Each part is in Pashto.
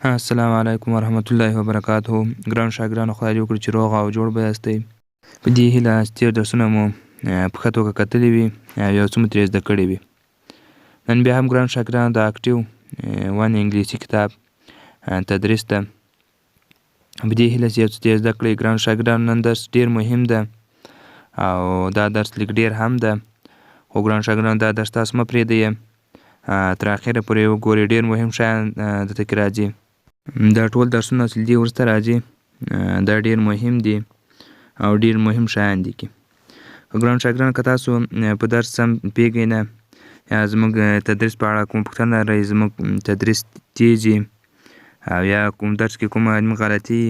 السلام علیکم ورحمت الله وبرکاته. ګران شاګرانو، خدای دې وکړي چې روغ او جوړ به یاستئ. په دې هیله چې تېر درسونه مو په ښه توګه کتلي وي او یو څه مو ترې زده کړي وي. نن بیا هم ګران شاګرانو د اکټیو ون انګلیسي کتاب تدریس ده. په دې هیله چې یو څه ترې زده کړئ. ګران شاګرانو، نن درس ډېر مهم ده او دا درس لږ ډېر هم ده، خو ګران شاګرانو دا درس تاسو مه پرېږدئ، تر اخره پورې وګورئ، ډېر مهم شیان درته کې راځي. دا ټول درسونه چې له دې وروسته راځي دا ډېر مهم دي او ډېر مهم شیان دي کې. ګران شاګران، که تاسو په درس سم پوهېږئ نه یا زموږ تدریس په اړه کومه پوښتنه لرئ، زموږ تدریس تیز او یا کوم درس کې کومه غلطي،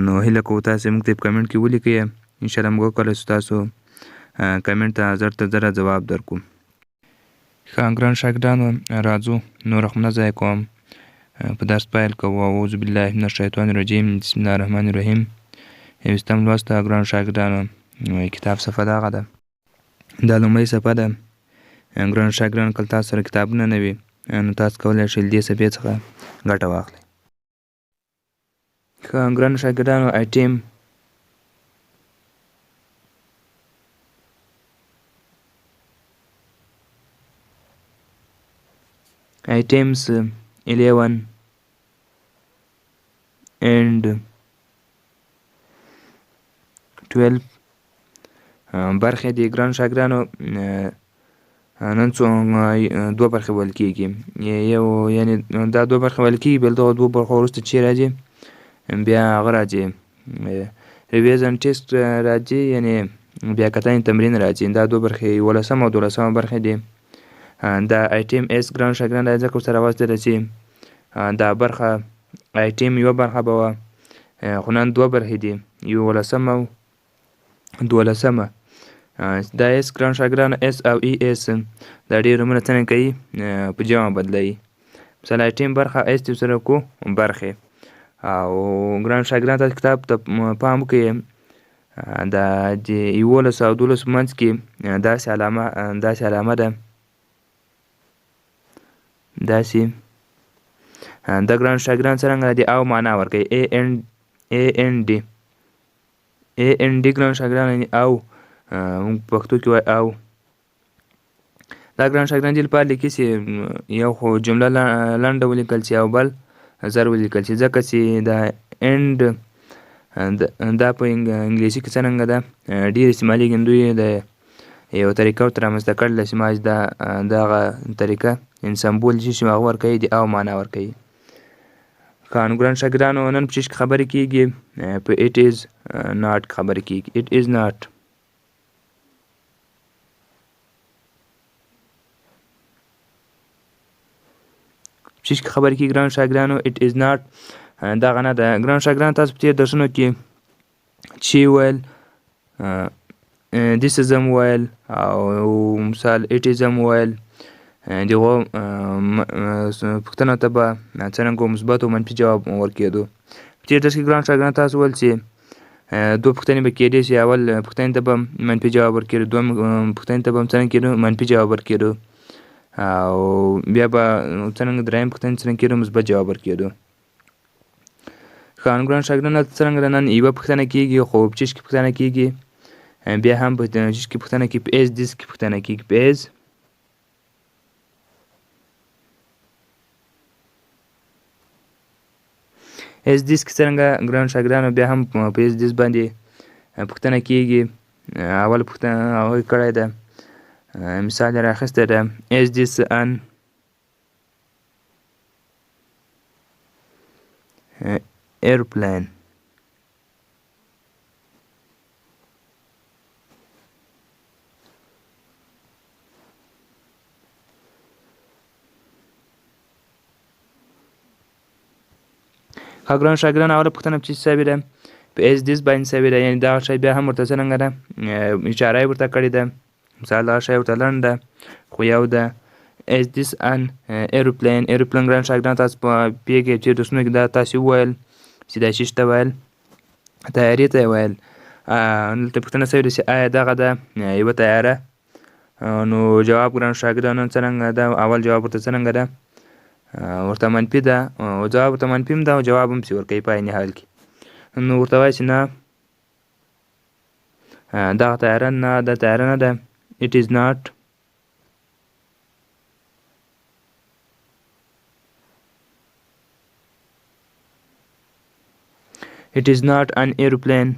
نو هیله کوو تاسو موږ ته په کمنټ کې ولیکئ. انشاءالله موږ وکولی شو تاسو کمنټ ته زر تر زره ځواب درکړو. ښه ګران شاګردانو، راځو، نور وخت نه ضایع کوم، په درس پیل کوو. اعوذ بالله من الشیطان الرجیم، بسم الله الرحمن الرحیم. یوویشتم لوست ده ګران شاګردانو. کتاب صفحه دغه ده، دا لومړۍ صفحه ده. ګران شاګردانو، که تاسو سره کتابونه نه وي نو تاسو کولی شئ له دې صفحې څخه ګټه واخلئ. ښه ګران شاګردانو، item items 11 and 12 برخې دي. ګران شاګردانو، نن څو دوه برخې ویل کېږي، یو یعنی دا دوه برخې ویل کېږي، بل دغه دوه برخو وروسته چې راځي بیا هغه راځي، revision test راځي، یعنی بیا کتنې تمرین راځي. دا دوه برخې یولسمه او دولسمه برخې دي. دا item s ګران شاګردان دا ځکه ورسره راوستله چې دا برخه آیټم یوه برخه به وه، خو نن دوه برخې دي، یولسمه او دولسمه. دا s ګران شاګردانو، s او es دا ډېر نومونه څنګه کوي؟ په جمع بدلوي. مثلا آیټم برخه s ته سره کو برخې. او ګران شاګردان، تاسو کتاب ته پام وکړئ، دا د 11 او 12 منځ کې داسې علامه، داسې علامه ده، داسې د ګران شاګردان څرنګه د او معنا ورکوي، a and، a and d، a and d. ګران شاګردان، یعنی او، موږ پښتو کې وایو او. دا ګران شاګردان دې لپاره لیکي چې یو خو جمله لنډه ولیکل شي او بل زر ولیکل شي، ځکه چې دا and دا په انګلیسي کې څرنګه ده ډېر استعمالیږي. دوی د یو طریقه ورته رامنځته کړله چې ما دا دغه طریقه ان symbol چې هغه ورکوي د او معنا ورکوي. ښه نو ګران شاګردانو، نن په څه کې خبرې کېږي؟ په it is not خبرې کېږي. It is not څه کې خبرې کېږي ګران شاګردانو؟ It is not دغه نه ده. ګران شاګردان، تاسو په تېر درسونو کې چې ویل this is م ویل او مثال it is م ویل، دغو پوښتنو ته به څرنګه مثبت او منفي جواب ورکېدو. په تېر درس کې ګران شاګردان تاسو ویل چې دوه پوښتنې به کېدې چې اول پوښتنې ته به منفي جواب ورکېدو، دویم پوښتنې ته به هم څرنګه کېدو؟ منفي جواب ورکېدو، او بیا به څرنګه دریم پوښتنې څرنګه کېدو؟ مثبت جواب ورکېدو. ښه نو ګران شاګردان، دلته څرنګه ده؟ نن یوه پوښتنه کېږي، خو په چیش کې پوښتنه کېږي؟ بیا هم په چیش کې پوښتنه کېږي؟ په is this کې پوښتنه کېږي. په is is this کې څرنګه ګران شاګردانو بیا هم په is this باندې پوښتنه کېږي. اول پوښتنه هغوی کړې ده، مثال یې راخیستی ده، is this an airplane؟ ښه ګران شاګردان، اوله پوښتنه په څه سوې ده؟ په is this باندې سوې ده، یعنې دغه شی بیا هم ورته څرنګه ده؟ اشاره یې ورته کړې ده. مثال دغه شی ورته لنډ ده خو یو ده، is this an aeroplane؟ Aeroplane ګران شاګردان تاسو پوهېږئ چې درسونو کې دا تاسو وویل چې دا چیش ته ویل؟ طیارې ته یې ویل. دلته پوښتنه سوې ده چې آیا دغه ده یوه طیاره؟ نو جواب ګران شاګردانو څرنګه ده؟ اول جواب ورته څرنګه ده؟ ورته منفي ده، او ځواب ورته منفي هم ده او جواب هم پسې ورکوي په عین حال کې. نو ورته وایي چې نه دغه طیاره نه، دا طیاره نه ده. It is not It is not an aeroplane.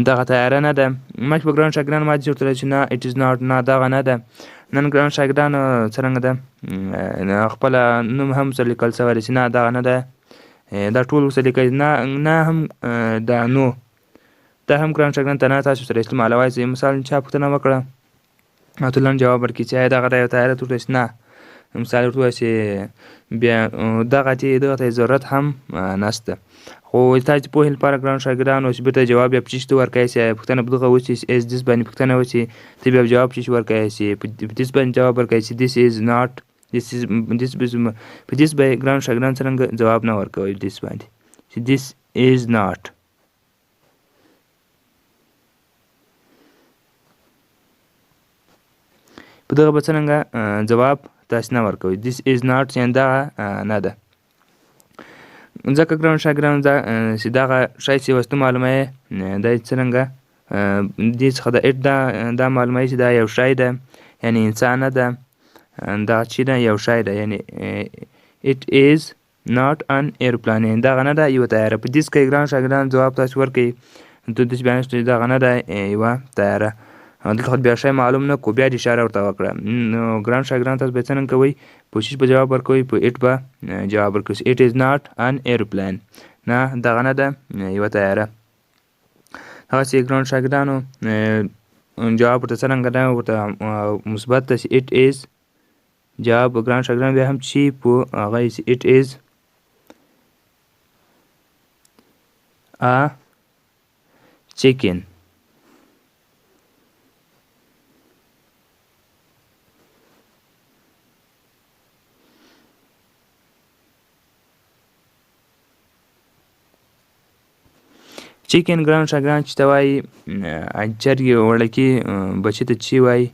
دغه طیاره نه ده. مخکې به ګران شاګردان ما داسې ورته ویل چې نه it is not، نه دغه نه ده. نن ګران شاګردان څرنګه ده خپله نوم هم سره لیکل شوی دی چې نه دغه نه ده، دا ټول ورسره لیکل نه، نه هم دا نو دا هم ګران شاګردان ته نه تاسو سره استعمالوای شئ. مثلا چا پوښتنه وکړه او ته لنډ جواب ورکړي چې آیا دغه ده یو طیاره، ته ورته وایې چې نه. مثال ورته ووایه چې بیا دغه چې دغه ته ضرورت هم نشته. خو تاسو د پوهې لپاره ګران شاګردانو چې بېرته جواب بیا په څه شي ته ورکوی چې پوښتنه په دغه وشي چې is this باندې پوښتنه وشي، ته بیا جواب څه شي ورکوی چې په this باندې جواب ورکوی چې this is not، this is this په this باندې ګران شاګردان څرنګه جواب نه ورکوي this باندې چې this is not. په دغه به څرنګه جواب تاسو نه ورکوئ. This is not یعنې دغه نه ده. ځکه ګران شاګردانو دا چې دغه شی چې وستو معلوموي دا څرنګه دې څخه د it دا معلوموي چې دا یو شی ده، یعنې انسان نه ده، دا چې ده یو شی ده، یعنې it is not an aeroplane، یعنې دغه نه ده یوه طیاره. په this کې ګران شاګردان ځواب تاسو ورکوي ته داسې بیا نشته چې دغه نه ده یوه طیاره. دلته خو بیا شی معلوم نه کو، بیا دې اشاره ورته وکړه. نو ګران شاګردان تاسو به څنګه کوئ؟ په چیش به جواب ورکوئ؟ په it به جواب ورکوئ. It is not an aeroplane، نه دغه نه ده یوه طیاره. هغسې ګران شاګردانو جواب ورته څرنګه ده؟ ورته مثبت ده چې it is جواب ګران شاګردان بیا هم چې په هغه چې it is a chicken. Chicken ګران شاګردان چې ته وایي چرګې وړکي بچي ته چی وایي؟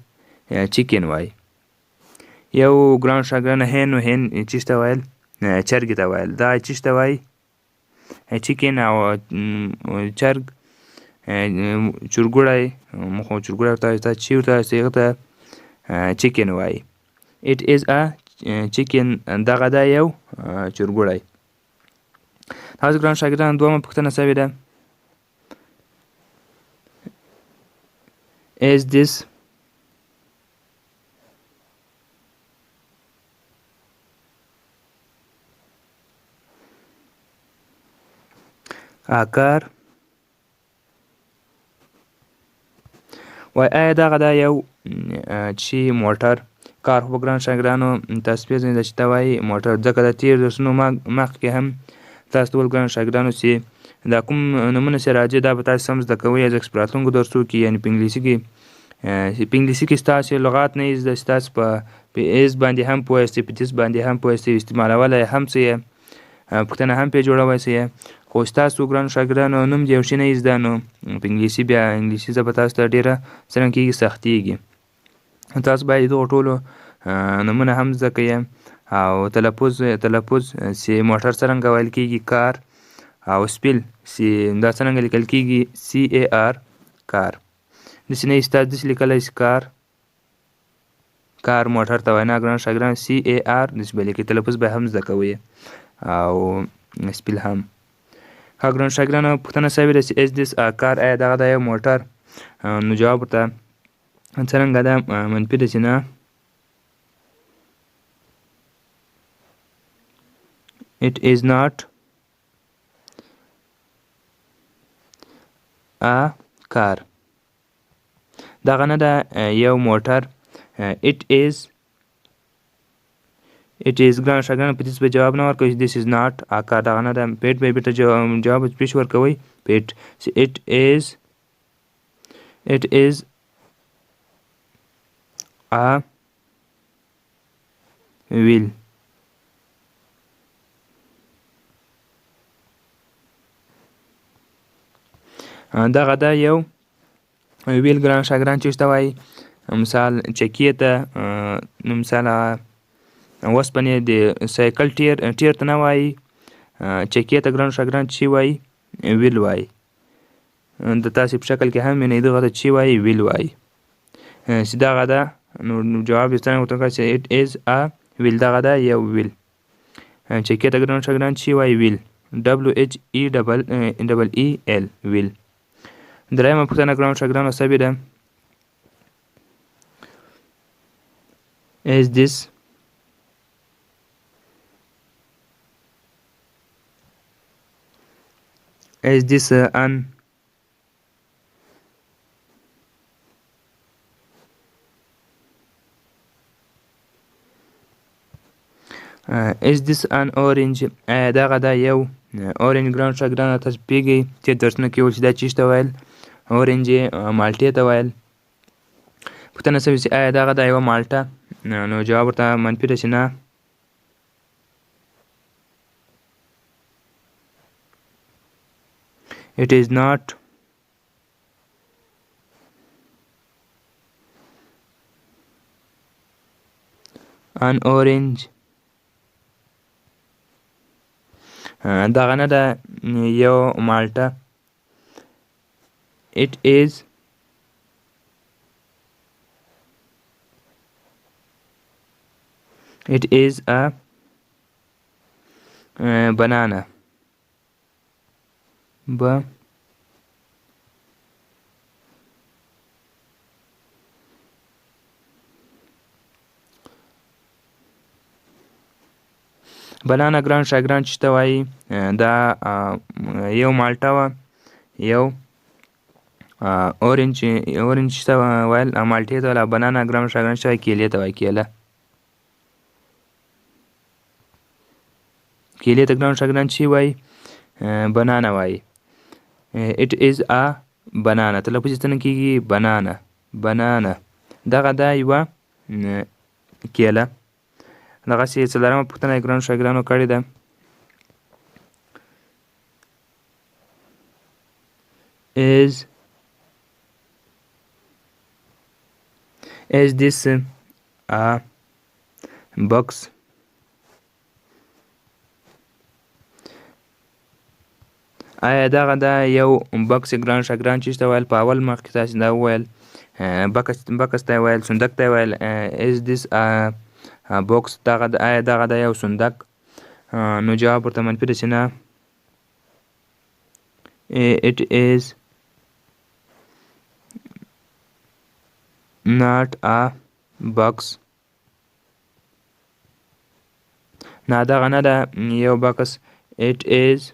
chicken وایي. یو ګران شاګردان hen و hen چیش ته ویل؟ چرګې ته ویل. دا چیش ته وایي؟ chicken او چرګ چرګوړی، موږ خو چرګوړی ورته وایو، تا چی ورته وایي هغه ته chicken وایي. It is a chicken، دغه ده یو چرګوړی. تاسو ګران شاګردان دوهمه پوښتنه سوې ده. Is this a car؟ وای آیا دغه ده یو چې موټر؟ car خو به ګران شاګردانو تاسو پېژنئ دا چې ته وایي موټر، ځکه د تېر درسونو مخکې هم تاسو ته وویل ګران شاګردانو چې دا کوم نومونه چې راځي دا به تاسو سم زده کوئ، ځکه چې په راتلونکو درسو کې یعنې په انګلیسي کې په انګلیسي کې ستاسو لغات نه زده، چې تاسو په is باندې هم پوه یاستئ، په this باندې هم پوه یاستئ، استعمالولی هم څه یې، پوښتنه هم پرې جوړولی سئ. خو ستاسو ګرانو شاګردانو نوم دې یو شی نه زده، نو په انګلیسي بیا انګلیسي ژبه تاسو ته ډېره څرنګه کېږي سختېږي. تاسو باید دغو ټولو نومونه هم زده کړئ او تلفظ چې موټر څرنګه ویل کېږي car، او spell چې دا څرنګه لیکل کېږي C A R car. داسې نه تاسو داسې لیکلی شئ car، car موټر ته وایي، نه ګران شاګردان C A R داسې به لیکئ، تلفظ به هم زده کوئ او spell هم. ښه ګران شاګردانو پوښتنه سوې ده چې is this a car، آیا دغه ده یو موټر؟ نو جواب ورته څرنګه ده؟ منفي ده چې نه it is not a car، دغه نه ده یو موټر. It is it is ګران شاګردانو په this به جواب نه ورکوئ چې this is not a car، دغه نه ده. په it به بېرته جواب پېښ ورکوئ په it چې it is it is a wheel. دغه ده یو wheel ګران شاګران چې ته وایي مثال چکې ته، نو مثال وسپنې د سایکل ټیر ته نه وایي، چکې ته ګران شاګران چې وایي wheel وایي. د تاسې په شکل کې هم وینئ دغه ته چې وایي wheel وایي. چې دغه ده نو جواب یې څنګه ورته کړه چې it is a wheel، دغه ده یو wheel. چکې ته ګران شاګران چې وایي wheel، W H E double E L wheel. درېیمه پوښتنه ګران شاګرانو سوې ده is this is this an is this an orange؟ آیا دغه ده یو orange ګران شاګرانو تاسو پوهېږئ چې درسونه کې ویل چې دا چیش ته ویل orange مالټې ته ویل. پوښتنه سوې چې آیا دغه ده یوه مالټه؟ نو جواب ورته منفي ده چې نه، it is not an orange. دغه نه ده یو مالټه. It is it is a banana. ب banana ګران شاګران چې ته وایي دا یو مالټه وه، یو orange orange چې ته ویل مالټې ته ویل، banana ګران شاګران چې ته وایي کیلې ته وایي، کیله کیلې ته ګران شاګران چې وایي banana وایي. It is a banana تلفظ یې څنګه کېږي؟ banana banana. دغه ده یوه کیله. دغسې څلورمه پوښتنه یې ګرانو شاګرانو کړې ده is is this a box؟ آیا دغه ده یو box ګران شاګران چې ته ویل په اول مخ کې تاسې دا وویل بکس ته ویل، صندوق ته ویل. Is this a box؟ دغه ده آیا دغه ده یو صندوق؟ نو جواب ورته منفي ده چې نه، it is not a box. نه دغه نه ده یو بکس. It is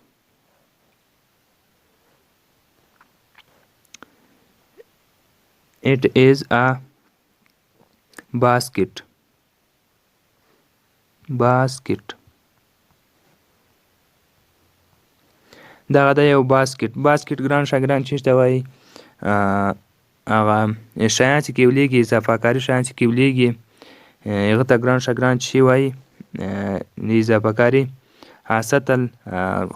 it is a basket basket. دغه ده یو basket. Basket ګران شاګران چې ته وایي هغه شیان چې کیولیږي، اضافه کاري شیان چې کیولیږي هغه ته ګران شاګران چې وایي اضافه کاري سطل،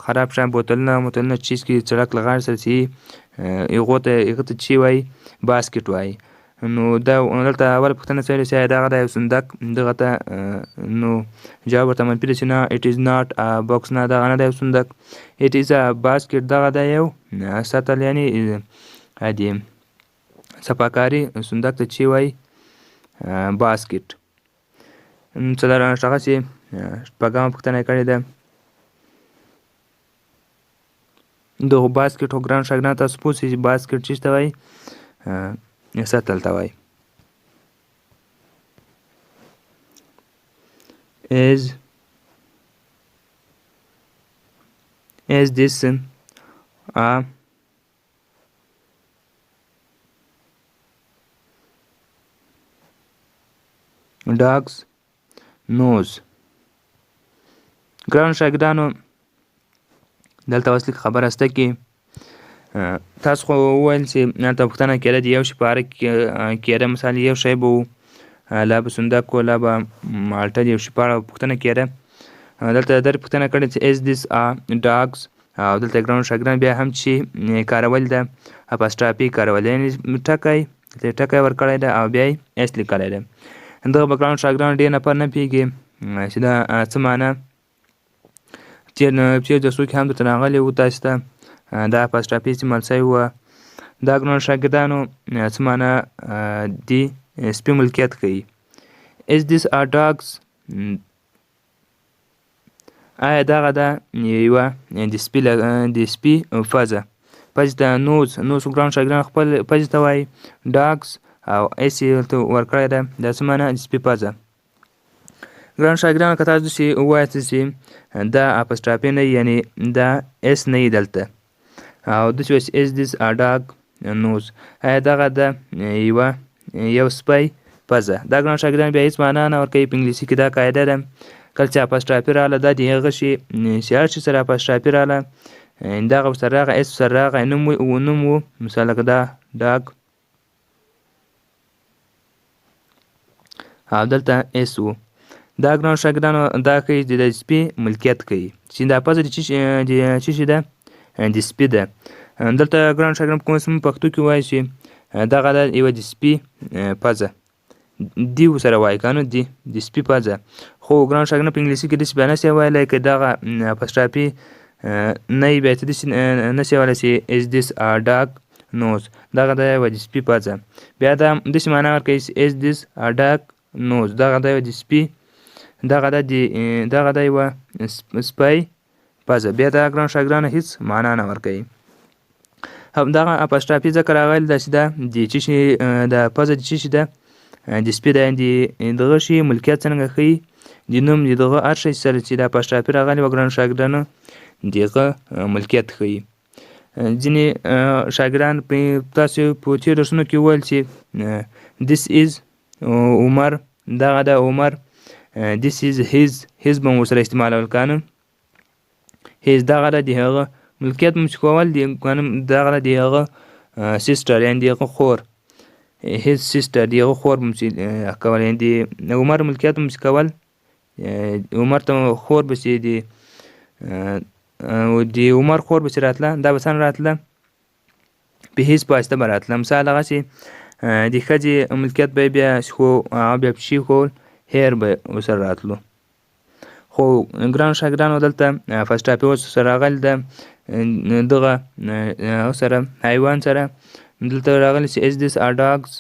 خراب شیان، بوتلونه موتلونه چیز کې سړک له غاړې سره چې هغو ته هغه ته چې وایي basket وایي. نو دا دلته اوله پوښتنه سوې چې آیا دغه ده یو صندوق؟ دغه ته نو جواب ورته منفي ده چې نه، it is not a box، نه دغه نه ده یو صندوق. It is a basket، دغه ده یو سطل، یعنې د صفاکاري صندوق ته چې وایي basket. دغسې شپږمه پوښتنه یې کړې ده دغو basket خو ګران شاګران تاسو پوه شئ چې basket څه ته وایي، سطل ته وایي. Is is this a dog's nose؟ ګرانو شاګردانو دلته اوس لږ خبره شته کې تاسو خو وویل چې دلته پوښتنه کېده د یو شي په اړه کې کېده، مثال یو شی به و، لا به صندوق و، لا به مالټه د یو شي په اړه پوښتنه کېده. دلته در پوښتنه کړې چې is this a dog's او دلته ګرانو شاګردان بیا هم چې کارول ده apostrophe کارول، یعنې ټکی دلته ټکی ورکړی ده او بیا یې s لیکلی ده. دغه به ګرانو شاګردانو ډېر نفر نه پوهېږي چې دا څه معنا. تېر درسو کې هم درته راغلي وو تاسې ته دا apostrophe استعمال شوې وه. دا ګرانو شاګردانو څه معنا دي؟ سپي ملکیت ښیي. Is this a dog's؟ آیا دغه ده یوه د سپي د سپي پزه؟ پزې ته nose، nose ګرانو شاګردانو خپل پزې ته وایي dog's، او s یې ورته ورکړی ده. دا څه معنا؟ د سپي پزه. ګران شاګردانو که تاسو داسې ووایاست چې دا apostrophe نه، یعنې دا s نه وي دلته، او داسې وایاست is this a dog nose؟ آیا دغه ده یوه یو سپی پزه؟ دا ګران شاګردان بیا هیڅ معنا نه ورکوي. په انګلیسي کې دا قاعده ده، کله چې apostrophe راغله دا د هغه شي چې هر شي سره apostrophe راغله، دغه ورسره راغی، s ورسره راغی، نوم و، مثال لکه دا dog او دلته s و. دا ګران شاګردانو دا ښیي چې د سپي ملکیت کوي، چې دا پزه د چی شي ده؟ د سپي ده. دلته ګران شاګردان په کوم پښتو کې وایي چې دغه ده یوه د سپي پزه، دی ورسره وایي که نه، دی د سپي پزه. خو ګران شاګردان په انګلیسي کې داسې بیا نه شي ویلی که دغه apostrophe نه وي، بیا ته داسې نه شي ویلی چې is this a dog nose؟ دغه ده یوه د سپي پزه. بیا دا داسې معنا ورکوي چې is this a dog nose؟ دغه ده یوه د سپي، دغه ده د دغه ده یوه سپی پزه. بیا دا ګران شاګردانو هیڅ معنا نه ورکوي. همدغه apostrophe ځکه راغلې ده چې دا د چی شي د پزه د چی شي ده؟ د سپي ده. د دغه شي ملکیت څنګه ښیي؟ د نوم د دغه هر شي سره چې د apostrophe راغلې وه ګرانو شاګردانو د هغه ملکیت ښیي. ځینې شاګردان په تاسو په تېرو درسونو کې وویل چې this is عمر، دغه ده عمر، this is his، his به مو ورسره استعمالول که نه، his دغه ده د هغه ملکیت مو چې کول دی که نه، دغه ده د هغه sister، یعنې د هغه خور، his sister د هغه خور به مو چې کول، یعنې د عمر ملکیت مو چې کول، عمر ته خور به چې د عمر خور به چې راتله، دا به څنګه راتله؟ په his په واسطه به راتله. مثال هغسې د ښځې ملکیت به یې بیا خو هغه بیا په چی ښوول؟ her به ورسره راتلو. خو ګرانو شاګردانو دلته apostrophe اوس سره راغلې ده دغه هغه سره حیوان سره دلته راغلی چې is this a dog's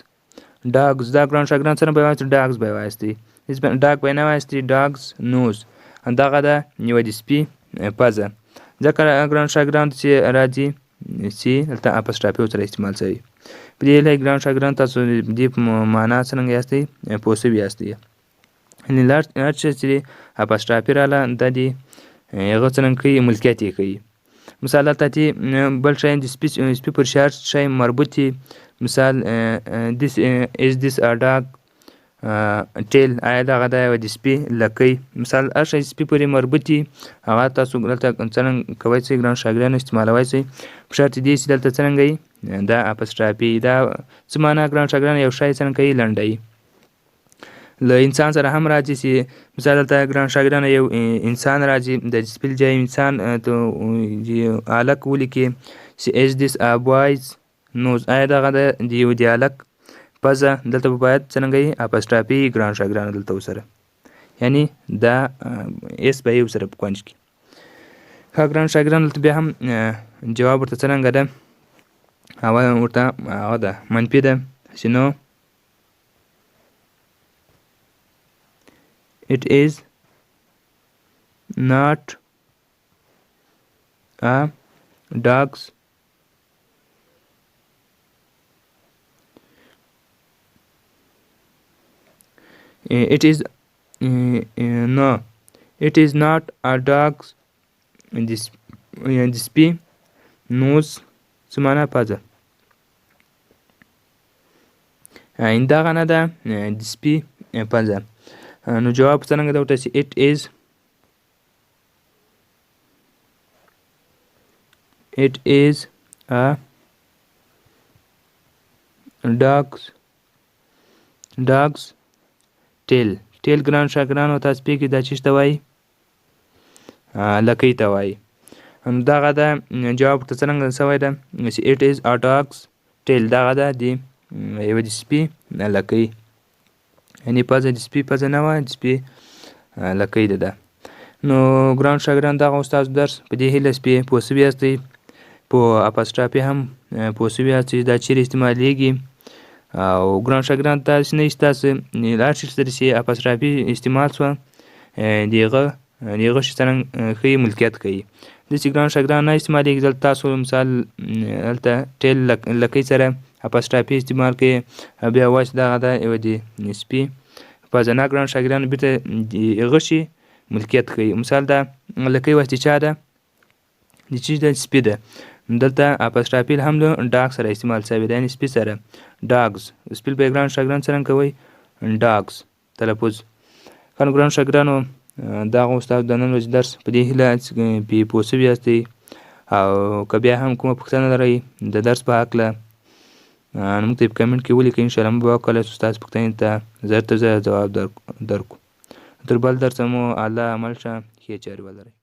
dog's. دا ګران شاګردان څنګه به وایاست؟ dog's به وایاستي، هیڅ dog به نه وایاستي، dog's nose. دغه ده یوه د سپي پزه. ځکه ګران شاګردان چې راځي چې دلته apostrophe ورسره استعمال شوی. په دې هیله ګران شاګردان تاسو دې په معنا څرنګه یاستئ پوه شوي یاستئ. یعنې هر څه چې apostrophe راغله دا د هغه څرنګه ښیي؟ ملکیت یې ښیي. مثال دلته چې بل شی د سپي پر هر شی مربوط وي، مثال this is this a dog tail؟ آیا دغه ده یوه د سپي لکۍ؟ مثال هر شی سپي پورې مربوط وي هغه تاسو دلته څرنګه کوی شئ ګران شاګردانو استعمالوی شئ، په شرط دې چې دلته څرنګه وي دا apostrophe. دا څه معنا ګران شاګردانو؟ یو شی څرنګه کوي؟ لنډوي. له انسان سره هم راځي چې مثال دلته ګران شاګردانو یو انسان راځي، د سپي ځای انسان هلک ولیکي چې is this a boy's nose؟ آیا دغه ده د یو د هلک پزه؟ دلته به باید څرنګه وي؟ apostrophe ګران شاګردانو دلته ورسره، یعنې دا s به یې ورسره په کونج کې. ښه ګران شاګردانو دلته بیا هم جواب ورته څرنګه ده؟ هغه ورته هغه ده منفي ده چې no it is not a dog's it is no it is not a dog's this سپي nose. څه معنا؟ پزه. دغه نه ده د سپي پزه. نو جواب څرنګه ده ورته چې it is a dog's tail. tail ګران شاګردانو تاسو پوهېږئ دا چیش ته وایي؟ لکۍ ته وایي. دغه ده جواب ورته څرنګه سوی ده چې it is a dog's tail، دغه ده د یوه د سپي لکۍ، یعنې پزه د سپي پزه نه وه، د سپي لکۍ ده. نو ګران شاګردان، دغه و ستاسو درس. په دې هیله چې پې پوه سوي یاستئ، په apostrophe هم پوه سوي یاست چې دا چیرې استعمالیږي. او ګران شاګردان، تاسو نه تاسو هر چیرې سره چې apostrophe استعمال سوه، د هغه شي څرنګه ښیي، ملکیت ښیي. داسې ګران شاګردان نه استعمالیږي. دلته تاسو مثال دلته tail لکۍ سره apostrophe استعمال کوي او بیا وایي چې دغه ده یوه د سپي پزه. نه ګران شاګردان، بیرته د هغه شي ملکیت ښیي. مثال دا لکۍ وایي چې چا ده، د چی ده؟ سپي ده. دلته apostrophe هم له dog سره استعمال شوی ده، یعنې سپي سره dog's. Spell به ګران شاګردان څرنګه کوئ؟ Dog's تلفظ. ښه نو ګران شاګردانو، دغه و ستاسو د نن ورځې درس. په دې هیله چې پې پوه سوي یاستئ او که بیا هم کومه پوښتنه لرئ د درس په هکله، نو موږ ته په comment کې ولیکئ. انشاءالله موږ به وکولای شو ستاسو پوښتنې ته زر تر زره ځواب درکړو. تر بل درسه مو الله مل شه، ښې چارې ولرئ.